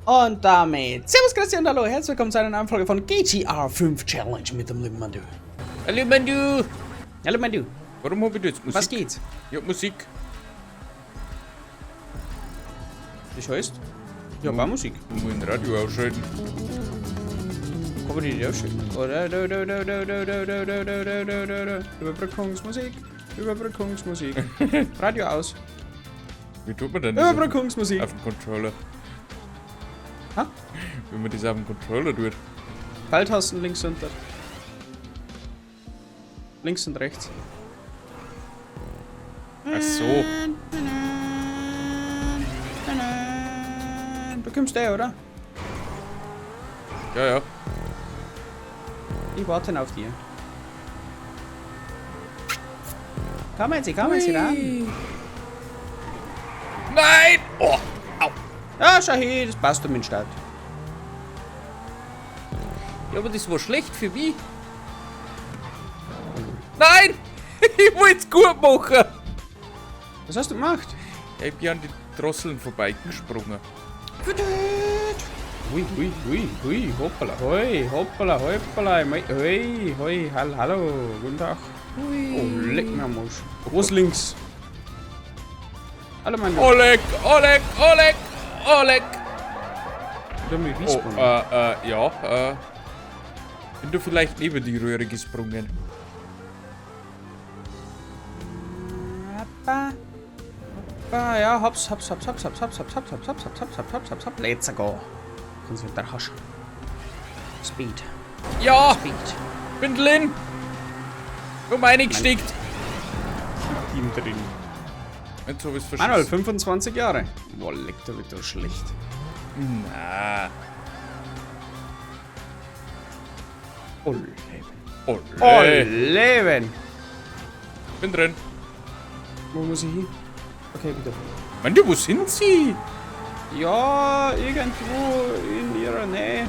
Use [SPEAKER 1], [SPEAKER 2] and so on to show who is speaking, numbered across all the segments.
[SPEAKER 1] Und damit Servus, Christian und hallo, herzlich willkommen zu einer neuen Folge von GTA 5 Challenge mit dem lieben Mandu.
[SPEAKER 2] Hallo Mandu!
[SPEAKER 1] Hallo Mandu.
[SPEAKER 2] Warum hab ich da jetzt Musik?
[SPEAKER 1] Was geht?
[SPEAKER 2] Ich hab Musik.
[SPEAKER 1] Das heißt? Ich hab auch Musik.
[SPEAKER 2] Ich muss ein Radio ausschalten.
[SPEAKER 1] Kann man die nicht ausschalten? Überbrückungsmusik. Überbrückungsmusik. Radio aus.
[SPEAKER 2] Wie tut man denn das?
[SPEAKER 1] Überbrückungsmusik.
[SPEAKER 2] Auf dem Controller.
[SPEAKER 1] Ha?
[SPEAKER 2] Wenn man das auf dem Controller tut.
[SPEAKER 1] Pfeiltasten links und links und rechts.
[SPEAKER 2] Ach so.
[SPEAKER 1] Du kommst eh, oder?
[SPEAKER 2] Ja, ja.
[SPEAKER 1] Ich warte auf dir. Kommen Sie, kommen Sie ran.
[SPEAKER 2] Nein! Oh! Au!
[SPEAKER 1] Ja, schau her, das passt um den Start.
[SPEAKER 2] Ja, aber das war schlecht für mich. Nein! Ich wollte es gut machen!
[SPEAKER 1] Was hast du gemacht?
[SPEAKER 2] Ja, ich bin an die Drosseln vorbeigesprungen.
[SPEAKER 1] Hui, hui, hui, hui, hoppala, hoi, hoppala, hoppala, hoi, hoi, hallo, guten Tag.
[SPEAKER 2] Hui.
[SPEAKER 1] Oh, leck mir am Arsch. Wo ist links? Hallo, mein
[SPEAKER 2] Oleg, Oleg, Oleg, Oleg!
[SPEAKER 1] Du mich
[SPEAKER 2] Oh, ja, bin du vielleicht neben die Röhre gesprungen?
[SPEAKER 1] Hoppa. Hoppa, ja, hops, hops, hops, hops, hops, hops, hops, hops, hops, hops, hops, hops, hops, hops, hops, let's go. Konzentration. Speed.
[SPEAKER 2] Ja!
[SPEAKER 1] Speed.
[SPEAKER 2] Bin drin! Um eingesteckt!
[SPEAKER 1] Team drin.
[SPEAKER 2] Jetzt hab ich's
[SPEAKER 1] Manuel,
[SPEAKER 2] verschissen.
[SPEAKER 1] 25 Jahre. Boah, leck, da wird doch schlecht.
[SPEAKER 2] Na.
[SPEAKER 1] Oh, Leben.
[SPEAKER 2] Oh,
[SPEAKER 1] Oh, Leben.
[SPEAKER 2] Bin drin.
[SPEAKER 1] Wo muss ich hin? Okay, bitte.
[SPEAKER 2] Mann, du, wo sind sie?
[SPEAKER 1] Ja, irgendwo in ihrer Nähe.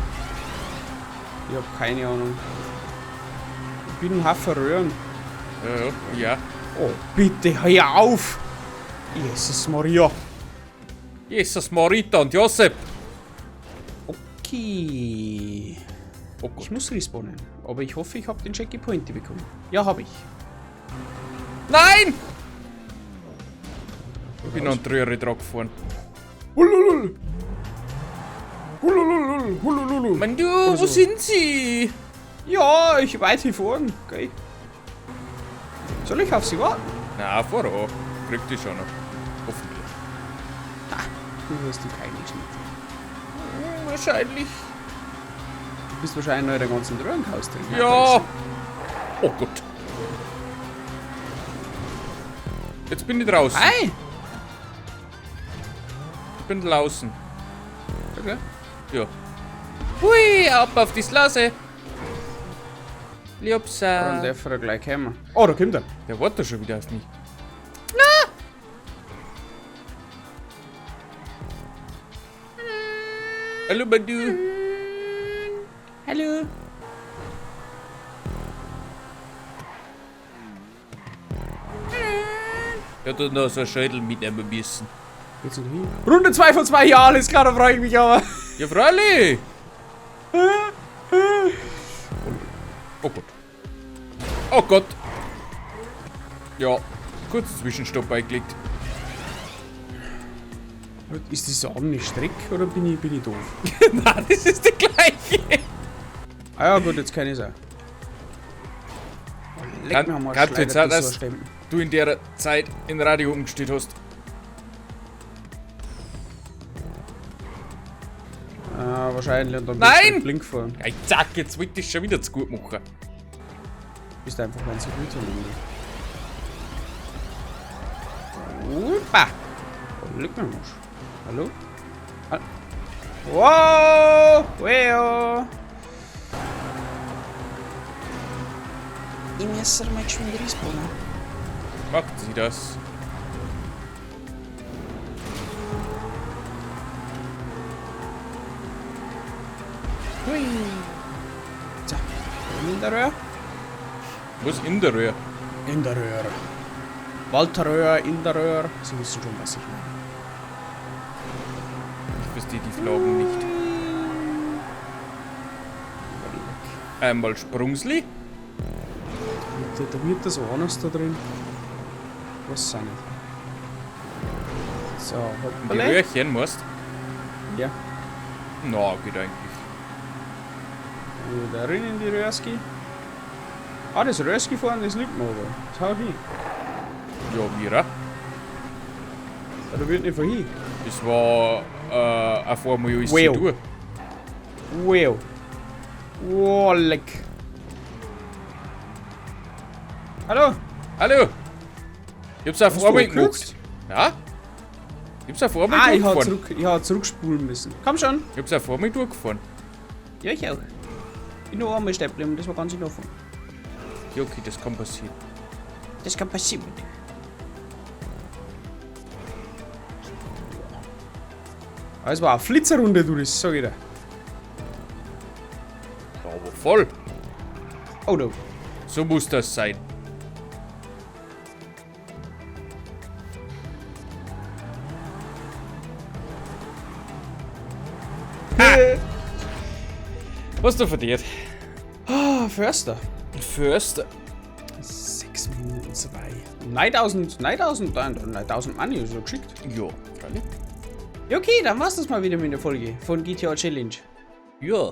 [SPEAKER 1] Ich hab keine Ahnung. Ich bin ein Haufen Röhren.
[SPEAKER 2] Ja, ja.
[SPEAKER 1] Oh, bitte, hör auf! Jesus Maria.
[SPEAKER 2] Jesus Marita und Josep.
[SPEAKER 1] Okay.
[SPEAKER 2] Oh Gott.
[SPEAKER 1] Ich muss respawnen. Aber ich hoffe, ich habe den Checkpoint bekommen. Ja, habe ich.
[SPEAKER 2] Nein! Ich bin an die Röhre dran gefahren.
[SPEAKER 1] Hululul. Hululul. Hulululu.
[SPEAKER 2] Mann, du, wo
[SPEAKER 1] so.
[SPEAKER 2] sind sie?
[SPEAKER 1] Ja, ich weit hier vorne. Okay. Soll ich auf sie warten?
[SPEAKER 2] Na, fahr an. Krieg die schon noch. Hoffentlich.
[SPEAKER 1] Du hast die keine Schnitte.
[SPEAKER 2] Hm, wahrscheinlich.
[SPEAKER 1] Du bist wahrscheinlich noch in der ganzen Röhrenhaus drin.
[SPEAKER 2] Ja. Oh Gott. Jetzt bin ich draußen.
[SPEAKER 1] Hi!
[SPEAKER 2] Ich bin draußen.
[SPEAKER 1] Okay.
[SPEAKER 2] Ja. Hui, ab auf die Slase. Liopsa.
[SPEAKER 1] Dann darf er gleich kommen. Oh, da kommt er.
[SPEAKER 2] Der wartet schon wieder auf mich. Na! Hallo, Badu.
[SPEAKER 1] Hallo.
[SPEAKER 2] Ich hätte noch so ein Schädel mitnehmen müssen.
[SPEAKER 1] Geht's noch hin? Runde 2 von 2, ja, alles klar, da freue ich mich aber.
[SPEAKER 2] Ja, freilich. Oh Gott. Oh Gott. Ja, kurzen Zwischenstopp eingelegt.
[SPEAKER 1] Ist das so eine Strecke oder bin ich doof?
[SPEAKER 2] Nein, das ist die gleiche.
[SPEAKER 1] Ah ja, gut, jetzt kann ich es auch. Oh, leck mir am Arsch,
[SPEAKER 2] Kann jetzt
[SPEAKER 1] leider,
[SPEAKER 2] auch,
[SPEAKER 1] das
[SPEAKER 2] dass
[SPEAKER 1] so ein
[SPEAKER 2] du in der Zeit in Radio umgestellt hast.
[SPEAKER 1] Ah, wahrscheinlich. Und dann
[SPEAKER 2] Nein!
[SPEAKER 1] bist du blink fahren.
[SPEAKER 2] Ja, zack, jetzt wollte ich schon wieder zu gut machen.
[SPEAKER 1] Bist einfach ganz so gut am Opa! Oh, leck mir am Arsch. Hallo? Wow! Weo! Ich muss mal geschwind respawnen.
[SPEAKER 2] Macht sie das?
[SPEAKER 1] Hui. So, in der Röhre.
[SPEAKER 2] Was in der Röhre?
[SPEAKER 1] In der Röhre. Walter Röhr, in der Röhre. Sie wissen schon, was ich meine.
[SPEAKER 2] Ich verstehe die Fragen nicht. Einmal Sprungsli.
[SPEAKER 1] Da wird das anders da drin. Was auch nicht. So,
[SPEAKER 2] Die
[SPEAKER 1] hoppala.
[SPEAKER 2] Röhrchen musst.
[SPEAKER 1] Ja.
[SPEAKER 2] Na, geht eigentlich.
[SPEAKER 1] Da rein in die Röhrski. Ah, das Röhrski fahren, das liegt mir aber. Das hau ich hin.
[SPEAKER 2] Ja, Mira.
[SPEAKER 1] Ja, da wird nicht von hin.
[SPEAKER 2] Das war auf einmal alles
[SPEAKER 1] Well.
[SPEAKER 2] zu tun.
[SPEAKER 1] Well. Oh, leck. Hallo?
[SPEAKER 2] Hallo! Ich hab's auf
[SPEAKER 1] Hast du
[SPEAKER 2] einmal gemacht.
[SPEAKER 1] gekürzt?
[SPEAKER 2] Ja? Ich hab's auf einmal
[SPEAKER 1] Ah, ich hab,
[SPEAKER 2] durchgefahren.
[SPEAKER 1] zurück, ich hab zurückspulen müssen. Komm schon.
[SPEAKER 2] Ich hab's auf einmal durchgefahren.
[SPEAKER 1] Ja, ich auch. Bin nur einmal stehen geblieben, das war ganz in Ordnung.
[SPEAKER 2] Ja, okay, das kann passieren.
[SPEAKER 1] Das kann passieren. Ah, es war eine Flitzerrunde, du, das sag ich dir.
[SPEAKER 2] Ja, aber voll.
[SPEAKER 1] Oh no.
[SPEAKER 2] So muss das sein. Was du verdient?
[SPEAKER 1] Ah, Förster.
[SPEAKER 2] Förster.
[SPEAKER 1] 6 Minuten 2. 9000, 9000, 9000 Money ist so geschickt.
[SPEAKER 2] Ja, freilich.
[SPEAKER 1] Ja, okay, dann war's das mal wieder mit der Folge von GTA Challenge.
[SPEAKER 2] Ja.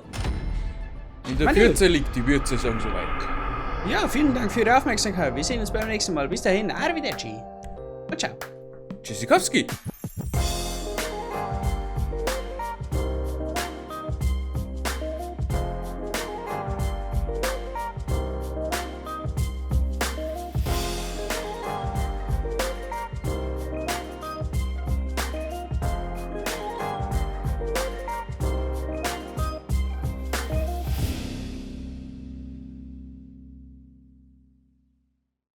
[SPEAKER 2] In der
[SPEAKER 1] Meine
[SPEAKER 2] Kürze liegt die Würze, sagen sie weit.
[SPEAKER 1] Ja, vielen Dank für Ihre Aufmerksamkeit. Wir sehen uns beim nächsten Mal. Bis dahin, arrivederci. Und ciao.
[SPEAKER 2] Tschüssikowski.